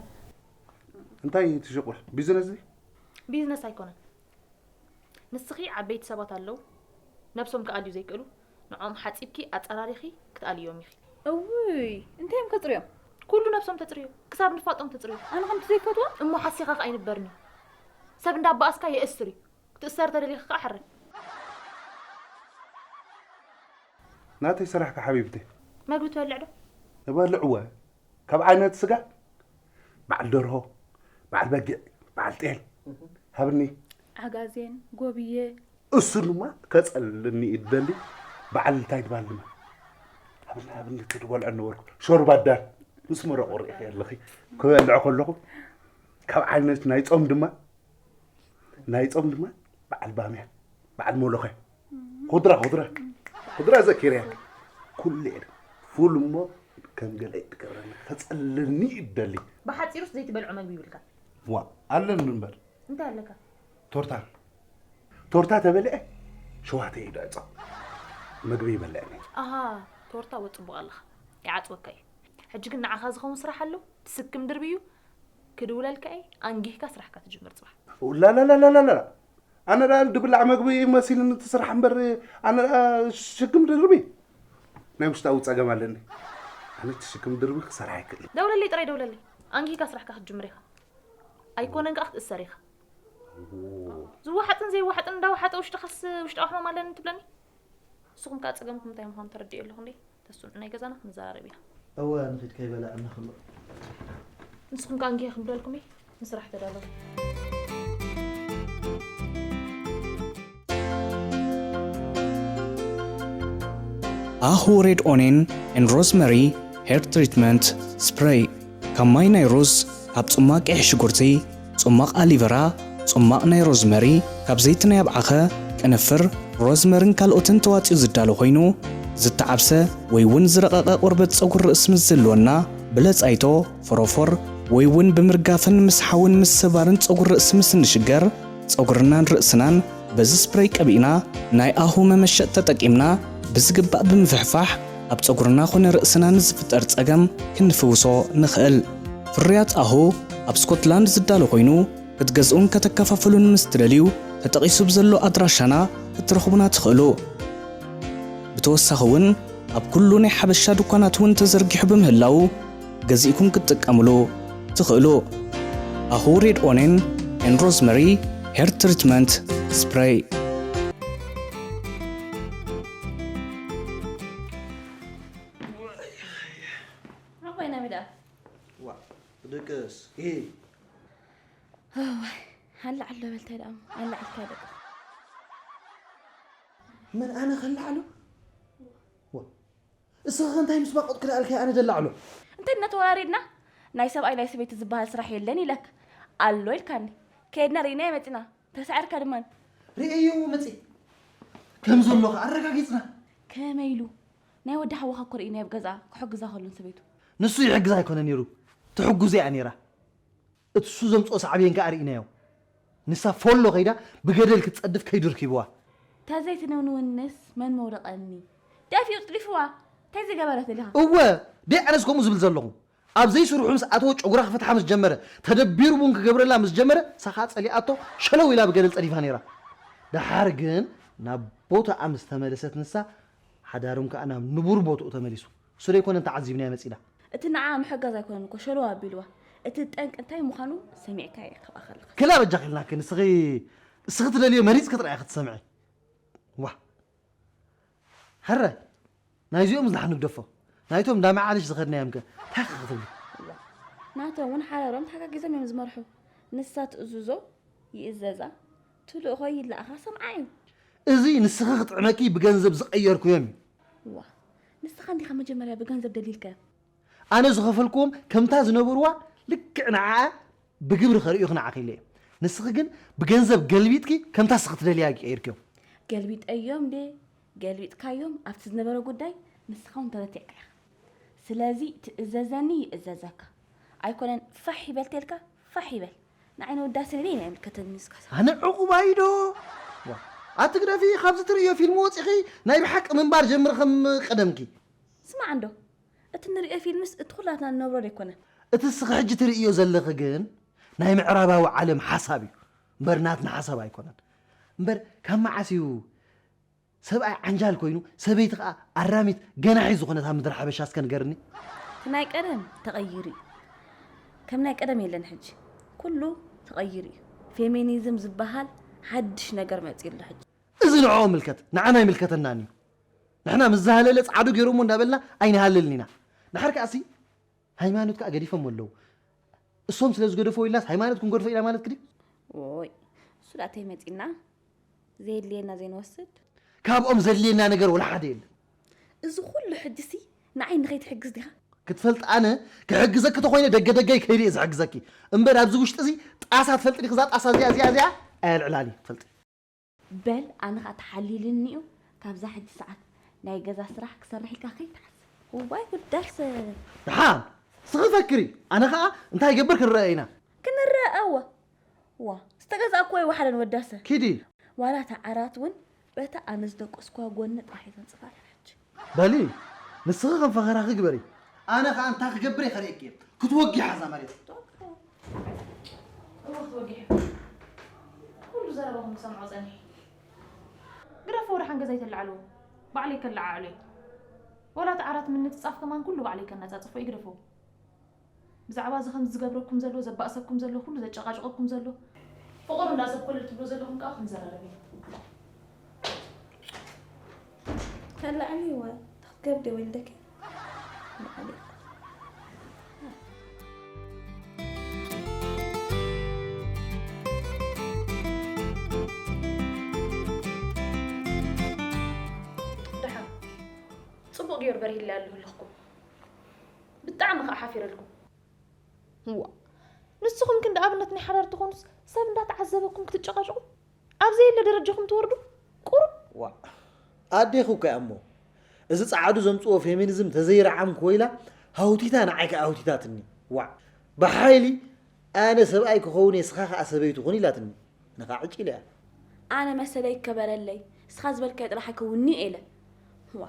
እንታይ ትሽቁል ቢዝነስ እዚ? ቢዝነስ ኣይኮነን። ንስኺ ዓበይቲ ሰባት ኣለዉ ነብሶም ክኣልዩ ዘይክእሉ ንዖም ሓጺብኪ ኣጸራሪኺ ክትኣልዮም ኢኺ። እውይ እንታይ እዮም ከጽርዮም? ኩሉ ነብሶም ተጽርዮ ክሳብ ንፋጦም ተጽርዮ። ኣነ ከምቲ ዘይፈትዋ እሞ ሓሲኻ ከኣ ኣይንበርን እዩ። ሰብ እንዳባኣስካ የእስር እዩ። ክትእሰር ተደሊኺ ከኣ ሕረ። ናተይ ስራሕካ ሓቢብቲ። መግቢ ትበልዕ ዶ? እበልዕወ ካብ ዓይነት ስጋ በዓል ደርሆ፣ በዓል በጊዕ፣ በዓል ጤል ሃብኒ። ዓጋዜን፣ ጎብየ። እሱ ድማ ከጸልኒ ይደሊ በዓል እንታይ ድባል ድማ ሃብኒ ሃብኒ ትድበልዖ ነበርኩ ሾርባ ኣዳር ምስ መረቑ ርኢኺ ኣለኺ ክበልዖ ከለኹ ካብ ዓይነት ናይ ጾም ድማ ናይ ጾም ድማ በዓል ባምያ በዓል ሞሎኸ ኹድራ ኹድራ ኹድራ ዘኪርያ ኩሉ እየ ፉል እሞ ከም ገለ ይትገብረኒ ከጸልኒ ይደሊ። ብሓጺሩስ ዘይትበልዖ መግቢ ይብልካ። ዋ ኣለኒ እምበር እንታይ ኣለካ? ቶርታ ቶርታ ተበልዐ ሸዋተ እዩ ዳይጾ መግቢ ይበልዐኒ። ኣሃ ቶርታ ወጽቡቕ ኣለኻ ይዓጽወካ እዩ። ሕጂ ግን ንዓኻ ዝኸውን ስራሕ ኣሎ ትስክም ድርብዩ ክድውለልካ እየ ኣንጊህካ ስራሕካ ትጅምር ጽባሕ። ላላላላላላ ኣነ ደኣ ድብላዕ መግቢ መሲልኒ እቲ ስራሕ እምበር ኣነ ደኣ ሽክም ድርቢ ናይ ውሽጣዊ ጸገም ኣለኒ። ኣነ እቲ ሽክም ድርቢ ክሰርሕ ኣይክእልን። ደውለለይ ጥራይ ደውለለይ ኣንጊህካ ስራሕካ ክትጅምር ኢኻ ኣይኮነን ከኣ ክትእሰር ኢኻ። ዝወሓጥን ዘይወሓጥን እንዳወሓጠ ውሽጥኻስ ውሽጣዊ ሕማም ኣለኒ ትብለኒ። ንስኹም ከኣ ጸገምኩም እንታይ ምዃኑ ተረዲኤ ኣለኹ እንዴ? ተስምዑ ናይ ገዛና ክንዘራረብ ኢና። እወ ንኺድ ከይበላዕና ከሎ። ንስኹም ከኣ እንግሄ ክንብለልኩም እየ። ንስራሕ ተዳለዉ። ኣሁ ሬድ ኦኔን ኤን ሮዝመሪ ሄር ትሪትመንት ስፕሬይ። ካብ ማይ ናይ ሩዝ፣ ካብ ጽማቕ ቀይሕ ሽጉርቲ፣ ጽማቕ ኣሊቨራ፣ ጽማቕ ናይ ሮዝመሪ፣ ካብ ዘይቲ ናይ ኣብዓኸ፣ ቅንፍር፣ ሮዝመርን ካልኦትን ተዋጺኡ ዝዳሎ ኮይኑ፣ ዝተዓብሰ ወይ እውን ዝረቐቐ ቆርበት ጸጉሪ ርእሲ ምስ ዝህልወና፣ ብለጻይቶ፣ ፎሮፎር ወይ እውን ብምርጋፍን ምስሓውን ምስባርን ጸጉሪ ርእሲ ምስ እንሽገር፣ ጸጉርናን ርእስናን በዚ ስፕሬይ ቀቢእና፣ ናይ ኣሁ መመሸጥ ተጠቂምና ብዝግባእ ብምፍሕፋሕ፣ ኣብ ጸጉርና ኾነ ርእስና ንዝፍጠር ጸገም ክንፍውሶ ንኽእል። ፍርያት ኣሁ ኣብ ስኮትላንድ ዝዳሎ ኮይኑ፣ ክትገዝኡን ከተከፋፍሉን ምስ ትደልዩ፣ ተጠቒሱ ብዘሎ ኣድራሻና ክትረኽቡና ትኽእሉ። ብተወሳኺ እውን ኣብ ኩሉ ናይ ሓበሻ ድኳናት እውን ተዘርጊሑ ብምህላዉ፣ ገዚእኩም ክትጥቀምሉ ትኽእሉ። ኣሁ ሬድ ኦኔን ኤን ሮዝመሪ ሄር ትሪትመንት ስፕሬይ። ኣቦይ ናበይ ደኣ? ዋ፣ ድቅስ። ይሄ እዋይ፣ ኣላዕሎ በልታይ ደኣ እሞ፣ ኣላዕልካ ደቂ። መን ኣነ ከላዕሎ? ዋ፣ እስኻ እንታይ ምስ ባቆጥክ ደኣ ኣልካይ ኣነ ደላዕሎ? እንታይ እናተወራሪድና? ናይ ሰብኣይ ናይ ሰበይቲ ዝበሃል ስራሕ የለን ኢለካ። ኣሎ ኢልካኒ። ከይድና ርኢናዮ መጺና። ተሳዒርካ ድማ። ርእየዮ መጺ። ከም ዘሎ ከኣ ኣረጋጊጽና። ከመይ ኢሉ? ናይ ወዲ ሓወኻ እኮ ርኢናዮ ኣብ ገዛ ክሕግዛ ከሎ ንሰበይቱ። ንሱ ይሕግዛ ኣይኮነ ነይሩ። ትሕጉዝ እያ ነይራ። እቲ እሱ ዘምጽኦ ሳዕቤን ከኣ ርኢናዮ። ንሳ ፎሎ ከይዳ ብገደል ክትጸድፍ ከይዱ ርኪብዋ። ተዘይትንውንውንስ መን መውደቐኒ? ደፊኡ ጽዲፍዋ። እንታይ ዝገበረት ደሊኻ? እወ፣ ደይ ኣነስ ከምኡ ዝብል ዘለኹ። ኣብ ዘይስርሑ ምስ ኣተወ ጨጉራ ክፈትሓ ምስ ጀመረ፣ ተደቢሩ ቡን ክገብረላ ምስ ጀመረ፣ ንሳ ከኣ ጸሊኣቶ ሸለው ኢላ ብገደል ጸዲፋ ነይራ። ደሓር ግን ናብ ቦታኣ ምስ ተመለሰት ንሳ፣ ሓዳሮም ከኣ ናብ ንቡር ቦትኡ ተመሊሱ። እሱ ደይኮነን ተዓዚብናዮ መጺና። እቲ ንዓ ምሕጋዝ ኣይኮነን እኮ ሸለው ኣቢልዋ። እቲ ጠንቂ እንታይ ምዃኑ ሰሚዕካዮ ኢኻ ከለኻ። ክላ በጃኺ ኢልናኪ፣ ንስኺ፣ ንስኺ ትደልዮ መሪጽኪ ጥራይ ኢኺ ትሰምዒ። ዋ። ሕረ፣ ናይዚኦም ዝለሓ ንግደፎ። ናይቶም እንዳ መዓልሽ ዝኸድናዮም ከ እንታይ ክትብሉ? ናቶም እውን ሓዳሮም ተሓጋጊዞም እዮም ዝመርሑ። ንሳ ትእዝዞ ይእዘዛ፣ ትልእኾ ይለኣኻ ሰምዓ እዩ። እዚ ንስኺ ክጥዕመኪ ብገንዘብ ዝቐየርኩዮም እዩ። ዋ፣ ንስኻ እንዲኻ መጀመርያ ብገንዘብ ደሊልካዮ። ኣነ ዝኸፈልኩዎም ከምታ ዝነበርዋ ልክዕ ንዓኣ ብግብሪ ከርእዩኺ ንዓኺ ኢለ እየ። ንስኺ ግን ብገንዘብ ገልቢጥኪ ከምታ እስኺ ትደልያ ቀይርክዮም። ገልቢጠዮም ድየ ገልቢጥካዮም ኣብቲ ዝነበረ ጉዳይ ንስኻ እውን ተረቲዕካ ኢኻ። ስለዚ ትእዘዘኒ ይእዘዘካ። ኣይኮነን ፋሕ ይበል ተልካ ፋሕ ይበል። ንዓይ ንውዳሰ ኢለ ኣይምልከተኒ ንስካ። ኣነ ዕቑባይ ዶ? ዋ፣ ኣትግደፊ፣ ካብዚ ትርእዮ ፊልም ወፂኺ ናይ ብሓቂ ምንባር ጀምሪ ከም ቀደምኪ። ስማዕ እንዶ፣ እቲ ንርእዮ ፊልምስ እቲ ኩላትና ንነብሮ ዶ ኣይኮነን? እቲ እስኺ ሕጂ ትርእዮ ዘለኺ ግን ናይ ምዕራባዊ ዓለም ሓሳብ እዩ እምበር ናትና ሓሳብ ኣይኮነን። እምበር ካብ መዓስ እዩ ሰብኣይ ዓንጃል ኮይኑ ሰበይቲ ከኣ ኣራሚት ገናሒ ዝኾነት ኣብ ምድሪ ሓበሻ እስከ ንገርኒ? እቲ ናይ ቀደም ተቐይሩ እዩ። ከም ናይ ቀደም የለን ሕጂ። ኩሉ ተቐይሩ እዩ። ፌሚኒዝም ዝበሃል ሓድሽ ነገር መጺኡ ኣሎ ሕጂ። እዚ ንዕኦም ምልከት፣ ንዓና ኣይምልከተናን እዩ። ንሕና ምስ ዝሃለለ ጻዕዱ ገይሮሞ እንዳበልና ኣይንሃልልን ኢና። ድሓር ከኣሲ ሃይማኖት ከኣ ገዲፎሞ ኣለዉ። እሶም ስለ ዝገደፎ ኢልናስ ሃይማኖት ክንገድፎ ኢና ማለት ክዲ? ዎይ፣ እሱ ደኣ ተይመጺና ዘየድልየና ዘይንወስድ? ካብኦም ዘድልየና ነገር ወላ ሓደ የለን። እዚ ኩሉ ሕጅሲ ንዓይ ንኸይትሕግዝ ዲኻ? ክትፈልጥ ኣነ ክሕግዘኪ ተኾይነ ደገ ደገይ ከይደ እየ ዝሕግዘኪ። እምበር ኣብዚ ውሽጢ እዚ ጣሳ ትፈልጢ ዲኺ? እዛ ጣሳ እዚኣ፣ እዚኣ፣ እዚኣ ኣየልዕላን እየ፣ ትፈልጢ። በል ኣነ ኸኣ ተሓሊልኒ እዩ፣ ካብዛ ሕጂ ሰዓት ናይ ገዛ ስራሕ ክሰርሕ ኢልካ ከይትሓስብ። እዋይ ውዳሰ። ደሓን፣ ስኺ ፈክሪ፣ ኣነ ኸኣ እንታይ ይገብር ክንረአ ኢና። ክንረአ እወ። ዋ፣ ዝተገዝኣኩዎ ኣይወሓደን ወዳሰ። ኪዲ። ዋላ እታ ዓራት እውን በታ ኣነ ዝደቀስኩዋ ጎኒ ጥራሕ እየ ዘንጽፋ ኣለና ሕጂ። በሊ፣ ንስኺ ከም ፈኸራኺ ግበሪ። ኣነ ኸኣ እንታይ ክገብር እየ ከርእየኪ እየ። ክትወጊ ሓዛ መሬት። እወ ክትወጊ እየ። ኩሉ ዘረባኹም ክሰምዖ ጸኒሐ። ግደፎ ወደ ሓንገዛይ ተለዓልዎ። ባዕለይ ከለዓዕሎ እየ። ወላ እቲ ዓራት ምንጽጻፍ ከማን ኩሉ ባዕለይ ከነጻጽፎ እየ ግደፎ። ብዛዕባ እዚ ከም ዝገብረኩም ዘሎ፣ ዘባእሰኩም ዘሎ፣ ኩሉ ዘጨቃጭቀኩም ዘሎ፣ ፍቕሩ እንዳሰብኩሉ ትብሉ ዘለኹም ከኣ ክንዘራረብ ኢና። ከላዕኒ እወ፣ ትኽገብደ ወልደኪ። ደሓን። ዮር በርሂላ ኣለኹ ኣለኹኩም። ብጣዕሚ ከኣ ሓፊረልኩም። ዋ፣ ንስኹም ክንዲ ኣብነት ናይ ሓዳር ትኾኑስ ሰብ እንዳተዓዘበኩም ክትጨቃጨቁ? ኣብ ዘየለ ደረጃኹም ትወርዱ? ቁሩብ ዋ፣ ኣዴኹ እኮ እያ እሞ። እዚ ጸዓዱ ዘምጽኦ ፌሚኒዝም ተዘይረዓምኩ ወይላ ሃውቲታ ንዓይ ከኣ ሃውቲታትኒ። ዋ፣ ብሓይሊ ኣነ ሰብኣይ ክኸውን እየ፣ ስኻ ከኣ ሰበይቱ ኩን ኢላትኒ። ነኻ ዕጭ ኢለ እያ። ኣነ መሰለይ ይከበረለይ፣ እስኻ ዝበልካዮ ጥራሕ ኣይከውንኒ ኢለ። ዋ፣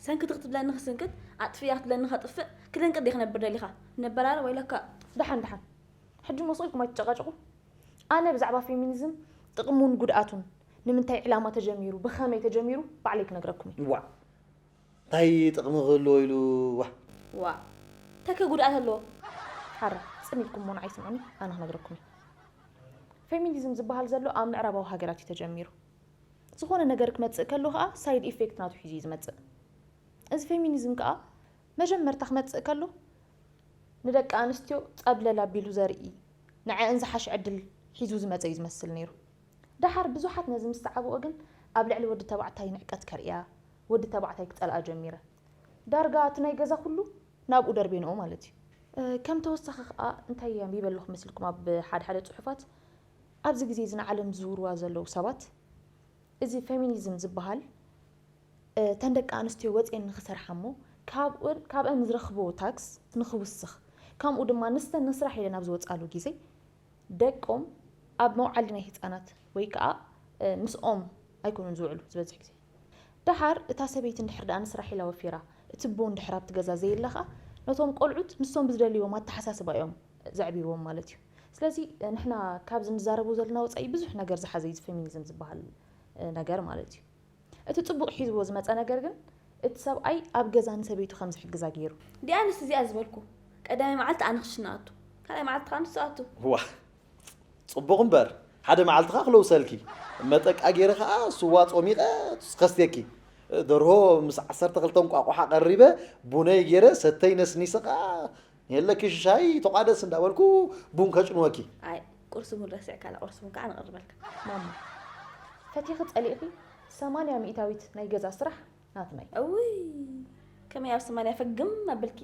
ሰንክቲ ክትብለኒ ክስንክት፣ ኣጥፍያ ክትብለኒ ከጥፍእ፣ ክደንቅር ድየ ክነብር ደሊኻ? ነበራረ ወይለካ። ደሓን፣ ደሓን። ሕጂ መስኡ ኢልኩም ኣይትጨቃጨቁ። ኣነ ብዛዕባ ፌሚኒዝም ጥቕሙን ጉድኣቱን፣ ንምንታይ ዕላማ ተጀሚሩ፣ ብኸመይ ተጀሚሩ፣ ባዕለይ ክነግረኩም እየ። ዋ፣ እንታይ ጥቕሚ ክህልዎ ኢሉ? ዋ። ዋ። ተከ ጉድኣት ኣለዎ። ሓራ፣ ጽን ኢልኩም እሞ ንዓይ ስምዑኒ፣ ኣነ ክነግረኩም እየ። ፌሚኒዝም ዝበሃል ዘሎ ኣብ ምዕራባዊ ሃገራት እዩ ተጀሚሩ። ዝኾነ ነገር ክመጽእ ከሎ ከኣ ሳይድ ኢፌክት ናቱ ሒዙ እዩ ዝመጽእ። እዚ ፌሚኒዝም ከኣ መጀመርታ ክመጽእ ከሎ ንደቂ ኣንስትዮ ጸብለል ኣቢሉ ዘርኢ፣ ንዐአን ዝሓሽ ዕድል ሒዙ ዝመጸ እዩ ዝመስል ነይሩ። ደሓር ብዙሓት ነዚ ምስ ተዓብኦ ግን ኣብ ልዕሊ ወዲ ተባዕታይ ንዕቀት ከርእያ፣ ወዲ ተባዕታይ ክጸልኣ ጀሚረ። ዳርጋ እቲ ናይ ገዛ ኩሉ ናብኡ ደርቤንኦ ማለት እዩ። እ፣ ከም ተወሳኺ ከኣ እንታይ የንቢበ ኣለኹ መስልኩም ኣብ ሓደ ሓደ ጽሑፋት፣ ኣብዚ ግዜ እዚ ንዓለም ዝዝውርዋ ዘለዉ ሰባት፣ እዚ ፌሚኒዝም ዝበሃል፣ እ፣ ተን ደቂ ኣንስትዮ ወጽየን ንኽሰርሓ እሞ ካብኡን-፣ ካብአን ዝረኽብዎ ታክስ ንኽውስኽ፣ ከምኡ ድማ ንስተን ንስራሕ ኢለን ኣብ ዝወጻሉ ግዜ ደቆም ኣብ መውዓሊ ናይ ህጻናት ወይ ከኣ፣ እ፣ ምስኦም ኣይኮኑን ዝውዕሉ ዝበዝሕ ግዜ። ደሓር እታ ሰበይቲ እንድሕር ደኣ ንስራሕ ኢላ ወፊራ፣ እቲ ቦ እንድሕር ኣብቲ ገዛ ዘየለ ኸኣ ነቶም ቆልዑት ንሶም ብዝደልይዎም ኣተሓሳስባ እዮም ዘዕብይዎም ማለት እዩ። ስለዚ፣ እ፣ ንሕና ካብዚ ንዛረቦ ዘለና ወጻኢ ብዙሕ ነገር ዝሓዘ እዩ እዚ ፌሚኒዝም ዝበሃል፣ እ፣ ነገር ማለት እዩ። እቲ ጽቡቕ ሒዝዎ ዝመጸ ነገር ግን፣ እቲ ሰብኣይ ኣብ ገዛ ንሰበይቱ ከም ዝሕግዛ ገይሩ። ዲኣንስ እዚኣ ዝበልኩ፣ ቀዳማይ መዓልቲ ኣነ ክሽነ ኣቱ፣ ካልኣይ መዓልቲ ከኣ ንሱ ኣቱ። ዋ፣ ጽቡቕ እምበር፣ ሓደ መዓልቲ ከኣ ክለውሰልኪ። መጠቃ ገይረ ከኣ ስዋ ጾሚቐ ከስትየኪ። ደርሆ ምስ ዓሰርተ ክልተ እንቋቑሖ ቀሪበ፣ ቡነይ ገይረ ሰተይ ነስኒሰ ከኣ፣ የለኪ ሽሻይ ተቋደስ እንዳበልኩ ቡን ከጭንወኪ። ኣይ፣ ቁርሲ ቡን ረሲዕካላ፣ ቁርሲ ቡን ከኣ ነቕርበልካ። ማማ፣ ፈቲኺ ጸሊእኺ ሰማንያ ሚእታዊት ናይ ገዛ ስራሕ ናትና እዩ። እውይ፣ ከመይ ኣብ ሰማንያ ፈግም ኣበልኪ?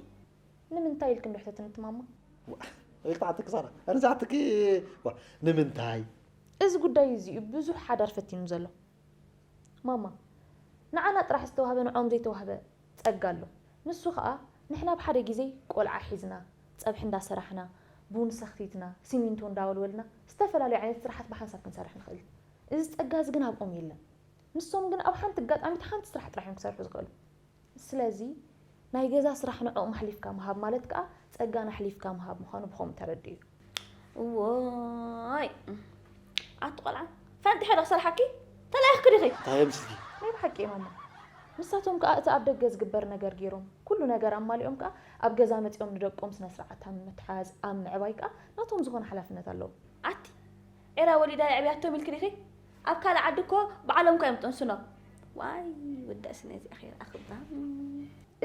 ንምንታይ ኢልኪ እንዶ ሕተትኒ እቲ ማማ? ዋ፣ ኢልካ ሓተኪ ሳራ፣ ኣነ ዝሓተኪ፣ ዋ፣ ንምንታይ? እዚ ጉዳይ እዚ እዩ ብዙሕ ሓዳር ፈቲኑ ዘሎ። ማማ፣ ንዓና ጥራሕ ዝተዋህበ ንዖም ዘይተዋህበ ጸጋ ኣሎ። ንሱ ኸኣ ንሕና ኣብ ሓደ ግዜ ቆልዓ ሒዝና፣ ጸብሒ እንዳሰራሕና፣ ቡን ሰኽቲትና፣ ሲሚንቶ እንዳወልወልና፣ ዝተፈላለዩ ዓይነት ስራሓት ብሓንሳብ ክንሰርሕ ንኽእል። እዚ ጸጋ እዚ ግን ኣብኦም የለን። ንሶም ግን ኣብ ሓንቲ ኣጋጣሚት ሓንቲ ስራሕ ጥራሕ እዮም ክሰርሑ ዝኽእሉ። ስለዚ ናይ ገዛ ስራሕ ንዕኦም ኣሕሊፍካ ምሃብ ማለት ከኣ ጸጋን ኣሕሊፍካ ምሃብ ምዃኑ ብኸምኡ ተረድኡ። እዋይ፣ ኣቲ ቆልዓ፣ ፈንጢሐ ዶ ክሰርሓኪ? ተላኢኽኪ ዲኺ? እንታይ እዮም ስልኪ? ናይ ብሓቂ ማማ። ንሳቶም ከኣ እቲ ኣብ ደገ ዝግበር ነገር ገይሮም፣ ኩሉ ነገር ኣማሊኦም ከኣ ኣብ ገዛ መጺኦም ንደቆም ስነ ስርዓት ኣብ ምትሓዝ፣ ኣብ ምዕባይ ከኣ ናቶም ዝኾነ ሓላፍነት ኣለዎም። ኣቲ ዒራ ወሊዳ የዕብያቶም ኢልኪ ዲኺ? ኣብ ካልእ ዓዲ እኮ ባዕሎም እኮ እዮም ጥንስኖም። ዋይ፣ ወዳእሲ ነዚ ኣኼር ኣኽባ።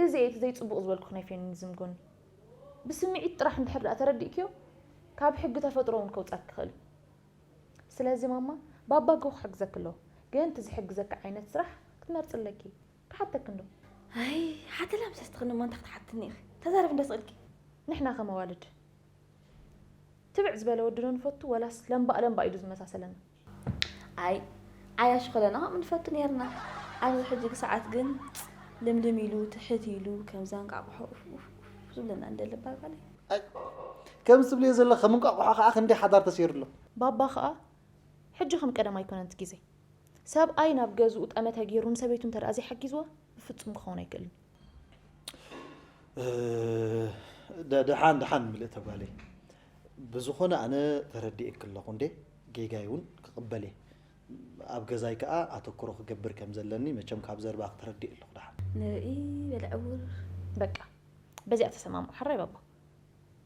እዚ እዩ እቲ ዘይጽቡቕ ዝበልኩ ናይ ፌሚኒዝም ጎኒ። ብስምዒት ጥራሕ እንድሕር ደኣ ተረዲእክዮ፣ ካብ ሕጊ ተፈጥሮ እውን ከውጻክ ይኽእል እዩ። ስለዚ ማማ፣ ባባ እኮ ክሕግዘኪ ኣለዎ። ግን እቲ ዝሕግዘኪ ዓይነት ስራሕ ክትመርጺ ኣለኪ። ክሓተኪ እንዶ? ኣይ፣ ሓተላ ምስ ኣስተኽኒ እሞ እንታይ ክትሓትኒ ኢኺ? ተዛረቢ እንዶ ስቕ ኢልኪ። ንሕና ከም ኣዋልድ ትብዕ ዝበለ ወዲ ዶ ንፈቱ ወላስ ለምባእ ለምባእ ኢሉ ዝመሳሰለና? ኣይ፣ ዓያሹ ከለና ከምኡ ንፈቱ ነይርና። ኣብዚ ሕጂ ሰዓት ግን ልምልም ኢሉ፣ ትሕት ኢሉ፣ ከምዛ እንቃቑሖ ኡፍ፣ ኡፍ፣ ኡፍ ዝብለና እንደለ ባባለይ። ኣይ፣ ከምዚ ትብልዮ ዘለኺ ከም እንቋቑሖ ከኣ ክንደይ ሓዳር ተሰይሩ ኣሎ። ባባ ከኣ ሕጂ ከም ቀደም ኣይኮነን እቲ ግዜ። ሰብኣይ ናብ ገዝኡ ጠመተ ገይሩ ንሰበይቱ እንተ ደኣ ዘይሓጊዝዋ፣ ብፍጹም ክኸውን ኣይክእልን። እ፣ ደ-፣ ደሓን፣ ደሓን ምልእተ ጓለይ። ብዝኾነ ኣነ ተረዲኤኪ ኣለኹ እንዴ፣ ጌጋይ እውን ክቕበል እየ። ኣብ ገዛይ ከኣ ኣተኩሮ ክገብር ከም ዘለኒ መቸም ካብ ዘረባኺ ተረዲኤ ኣለኹ። ደሓን። ንርኢ በል ዕውር። በቃ፣ በዚኣ ተሰማምዑ። ሕራይ ባባ።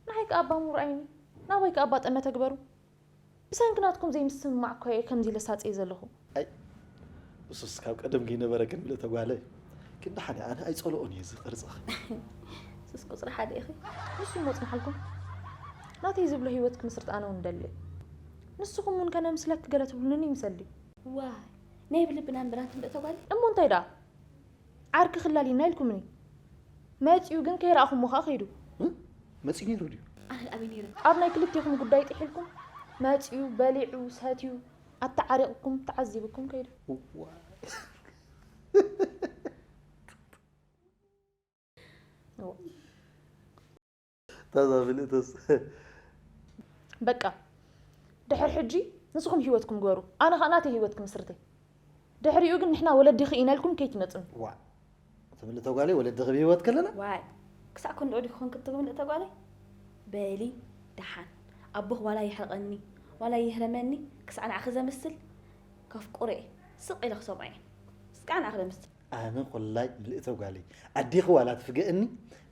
ንዓይ ከኣ ኣባ ምውር ኣይኒ፣ ናባይ ከኣ ኣባ ጠመተ ግበሩ። ብሰንኪ ናትኩም ዘይምስምማዕ እኮ እየ ከምዚ ኢለ ሳጽየ ዘለኹ። ኣይ፣ እሱስ ካብ ቀደም ከይነበረ ግን ምልእተ ጓለይ። ግን ደሓን እየ፣ ኣነ ኣይጸልኦን እየ እዚ ቅርጽኺ። እሱስ ቁጽሪ ሓደ ኢኺ። ንሱ እሞ ጽንሓልኩም። ናተይ ዝብሎ ህይወት ክምስርት ኣነ እውን እደሊ እየ። ንስኹም እውን ከነምስለኪ ገለ ትብሉኒ ይምሰል ድዩ? ዋይ፣ ናይ ብልቢ ናንብራ ትምልእተ ጓለይ። እሞ እንታይ ደኣ? ዓርኪ ክላሊና ኢልኩምኒ። መጺኡ ግን ከይረኣኹሞ ኸኣ ከይዱ። እ? መጺኡ ነይሩ ድዩ? ኣነ ኣበይ ነይረ? ኣብ ናይ ክልቴኹም ጉዳይ ጥሒልኩም መጺኡ በሊዑ ሰትዩ ኣተዓሪቕኩም ተዓዚብኩም ከይዱ። እዋ። ታዛ ፍልእቶስ በቃ ድሕር ሕጂ ንስኹም ህይወትኩም ግበሩ፣ ኣነ ኸኣ ናተይ ህይወት ክምስርተ። ድሕሪኡ ግን ንሕና ወለዲኺ ኢነልኩም ከይትመጹኒ። ዋ ትብል እቶ ጓለይ ወለድኺ ብህይወት ከለና ዋይ ክሳዕ ክንድዑ ዲኹ ክንክትብል እተ ጓለይ በሊ ደሓን ኣቦኽ ዋላ ይሕርቐኒ ዋላ ይህረመኒ ክሳዕ ንዓኺ ዘምስል ከፍቁሮ እየ ስቕ ኢለ ክሰምዖ እየ ስቃዕ ንዓኺ ዘምስል ኣነ ቆላይ ምልእተ ጓለይ ኣዴኺ ዋላ ትፍገእኒ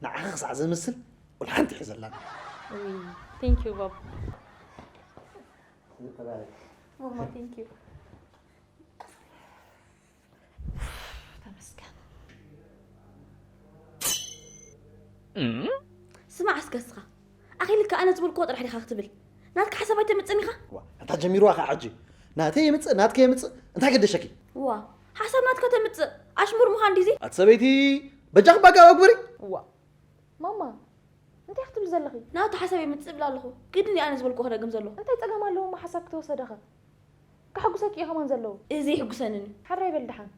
ንዓኺ ክሳዕ ዘምስል ቁልሓንቲ ይሕዘላና Thank you ባባ። ማማ thank you። ተመስገን። ስማዕ እስከ እስኻ ኣኺልካ ኣነ ዝበልክዎ ጥራሕ ዲኻ ክትብል ናትካ ሓሳብ ኣይተምጽእን ኢኻ ዋ ኣንታ ጀሚርዋ ከዓ ሕጂ ናተይ የምፅእ ናትከ የምፅእ እንታይ ገደሸኪ ዋ ሓሳብ ናትካ ተምጽእ ኣሽሙር ምዃን ዲዚ ኣቲ ሰበይቲ በጃኺ ባጋብ ኣግብሪ እዋ ማማ እንታይ ክትብል ዘለኺ? ናቱ ሓሳብ የምጽእ እብላ ኣለኹ ግድን ኣነ ዝበልክዎ ክደግም ዘለኹ እንታይ ጸገም ኣለዎ እሞ ሓሳብ ክትወሰደኸ? ከሐጉሰኪ እዩ ከማን ዘለዎ። እዚ ይሕጉሰንን እዩ። ሓራይ በል ደሓን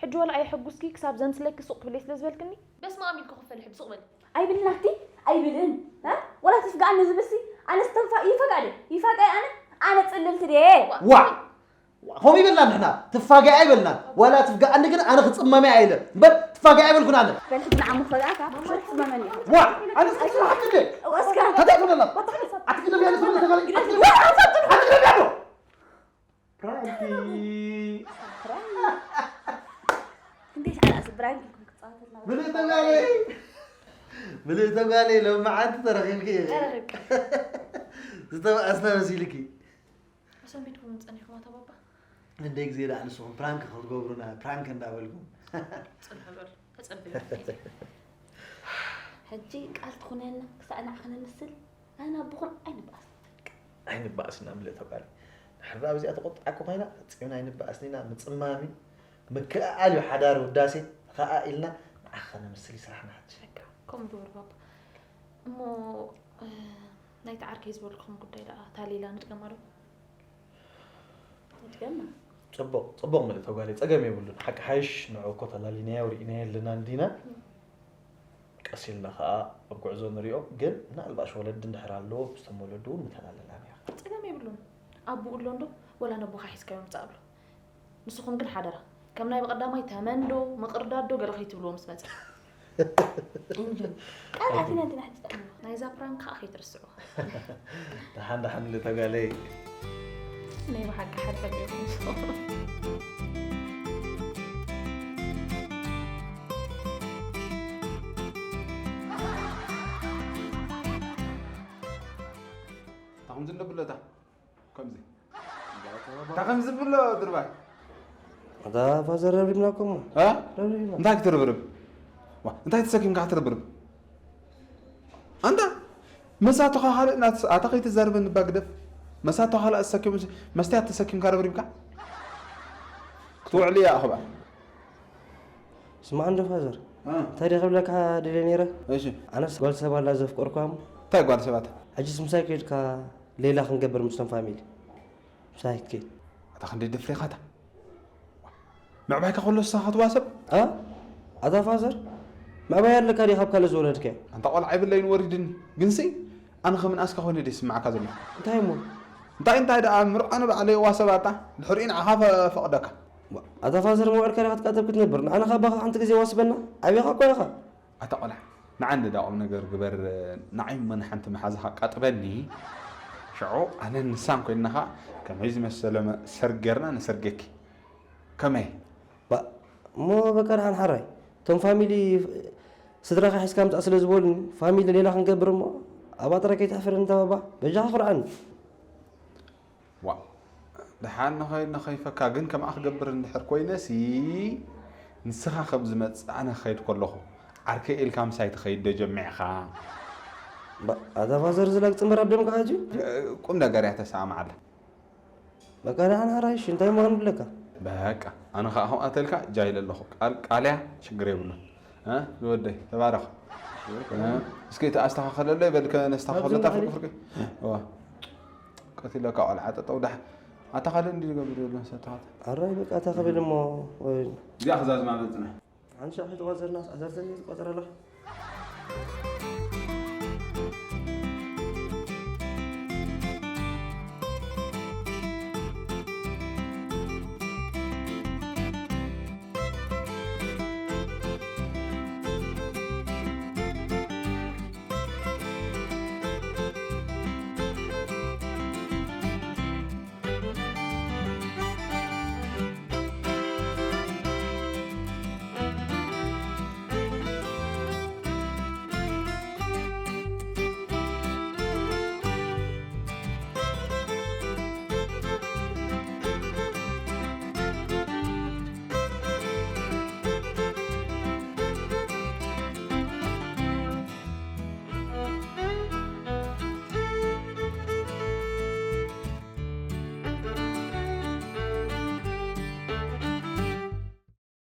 ሕጂ ዋላ ኣየሐጉስኪ ክሳብ ዘምስለኪ ሱቕ ትብለይ ስለ ዝበልክኒ። በስመ ኣብ ኢልኪ ክፈሊ ሕጂ ሱቕ በሊ። ኣይብልን ኣቲ ኣይብልን እ ወላ ትፍጋኣኒ ዝብልሲ ኣነስ ተንፋ ይፈጋደ ይፋጋይ ኣነ ኣነ ጽልልቲ ድየ ዋ ከምኡ ይበልና ንሕና ትፋገያ ኣይበልናን ዋላ ትፍጋኣኒ ግን ኣነ ክጽመመያ ኢለ እምበር ትፋገያ ኣይበልኩን ኣነ በል ሕጂ ንዓሞ ክፈጋእካ ትጽመመኒ ዋ ኣነ ስሓቂ ወስካ እንታይ ትብለና ኣትግደብ ያለ ትብል ተጋሪ ኣትግደብ ያለ ፕራንኪ እንዴት አላስ ብራንክ ክጻወትና ምልእተ ጓለይ ምልእተ ጓለይ ሎማዓንቲ ተረኺብኪ ኢኺ ዝተባኣስና መሲልኪ ሰንቢድኩም ጸኒኹም ኣታ ባባ እንደ ግዜ ደኣ ንስኹም ፕራንክ ክትገብሩና ፕራንክ እንዳበልኩም ጽንሑ በል ተጸብዩ ሕጂ ቃል ትኹነና ክሳዕ ንዓኺ ንምስል ኣነ ኣቦኹም ኣይንበኣስ ኣይንበኣስና ምልእተ ጓለይ ድሕር ደኣ ብዚኣ ተቆጥዓኩ ኮይና ፈጺምና ኣይንበኣስን ኢና ምጽማም እዩ ምክእኣል እዩ ሓዳር ውዳሴ ኸኣ ኢልና ንዓኺ ከነምስል ይስራሕና ሕጂ ከምኡ ግበሩ ባባ እሞ ናይቲ ዓርከይ ዝበልኩም ጉዳይ ደኣ እታ ሌላ ንድገማ ዶ ንድገማ ጽቡቕ ጽቡቕ ምልእተ ጓለይ ጸገም የብሉን ሓቂ ሓይሽ ንዑ እኮ ተላሊናዮ ርኢናዮ ኣለና እንዲና ቀስ ኢልና ኸኣ ኣብ ጉዕዞ ንሪኦ ግን ምናልባሽ ወለዲ እንድሕር ኣለዎ ምስቶም ወለዲ እውን ምተላለና ንያ ጸገም የብሉን ኣቡኡ ኣሎ እንዶ ወላ ነቦኻ ሒዝካዮ ምጻእ ኣሎ ንስኹም ግን ሓደራ ከም ናይ ብቐዳማይ ተመን ዶ ምቕርዳድ ዶ ገለ ከይትብልዎ ምስ መጸ እንጆ ቃል ኣቲና እንዲና ሕጂ ጠቕምና ናይዛ ፕራንክ ከዓ ከይትርስዑ ደሓን ደሓን ልተጋለይ ናይ ብሓቂ ሓደር ኢኹም ታኹም ዝንደብለታ ከምዚ እንታይ ከም ዝብሎ ድርባይ ኣታ ፋዘር ረብሪብና እኮ እሞ እ? ረብሪብና እንታይ ክትርብርብ ዋ፣ እንታይ ተሰኪምካ ክትርብርብ ኣንታ መሳቶኻ ካልእ ናት ኣታ ከይትዛርበኒ እባ ግደፍ መሳቶኻ ካልእ ተሰኪሙ መስትያት ተሰኪምካ ረብሪብካ ክትውዕል እያ ኣኽባ ስማዕ እንዶ ፋዘር እ፣ እንታይ ደ ክብለካ ድልየ ነይረ እሺ ኣነስ ጓል ሰብ ኣላ ዘፍቀርኳ እሞ እንታይ ጓል ሰባት ሕጅስ ምሳይ ከይድካ ሌላ ክንገብር ምስቶም ፋሚሊ ምሳይ ክትከይድ ኣታ ክንደይ ደፍሬኻታ ምዕባይካ ከሎ ንስኻ ክትዋሰብ ኣ ኣታ ፋዘር ምዕባይ ኣለካ ዲ ካብ ካልእ ዝወለድካዮ ኣንታ ቆልዓ የብለይን ወሪድኒ ግንሲ ኣነ ከምንኣስካ ኮይነ ደ ይስምዓካ ዘሎ እንታይ እሞ እንታይ እንታይ ደኣ ምርዖ ንባዕለይ ዋሰባታ ድሕሪኡ ንዓኻ ፈቕደካ ኣታ ፋዘር መውዕልካ ዲኻ ክትቃተብ ክትነብር ንዓና ካባኻ ሓንቲ ግዜ ዋስበና ዓብኻ እኮ ኢኻ ኣታ ቆልዓ ንዓንዲ ዳ ቁም ነገር ግበር ንዓይ እሞ ንሓንቲ መሓዝኻ ቃጥበኒ ሽዑ ኣነን ንሳን ኮይንና ኸዓ ከመይ ዝመሰለ መ- ሰርግ ጌርና ነሰርገኪ ከመይ ባ እሞ በቃ ደሓን ሓራይ እቶም ፋሚሊ ስድራኻ ሒዝካ ምጻእ ስለ ዝበሉኒ ፋሚሊ ሌላ ክንገብር እሞ ኣብኣ ጥራይ ከይተሕፍረኒ ተባባ በጃኻ ኩርዓኒ ዋ ደሓን ንኸይድ ንኸይፈካ ግን ከምኣ ክገብር እንድሕር ኮይነሲ ንስኻ ከም ዝመጽእ ኣነ ክኸይድ ከለኹ ዓርከይ ኢልካ ምሳይ ትኸይድ ዶ ጀሚዕኻ ባ ኣታ ፋዘር ዝላግ ጽምበር ኣብ ደምካ ሕጂ ቁም ነገር እያ ተሰማማዓላ በቃ ደሓን ሓራይሽ እንታይ ምዃን ብለካ በቃ ኣነ ከዓ ከምኣ ተልካ ጃይለ ኣለኹ ቃል ቃልያ ሽግር የብሉን እ? ዝወደይ ተባረኽ። እ? እስኪ እቲ ኣስተኻኸለለይ በል፣ ከነስተኻኸሎ እታ ፍርቂ ፍርቂ። እዋ። ቀቲለካ ቆልዓ ጠጠው ዳሕ። ኣታ ካልእ እንዲ ዝገብር ዘሎ ሰተኻተ። ኣራይ በቃ እታ ክብል እሞ፣ ወይ እዚኣ ክዛዝማ መጽና። ሓንሻዕ ክትቆጽርና፣ ኣሰርተ ሚእቲ ትቆጽር ኣለኻ።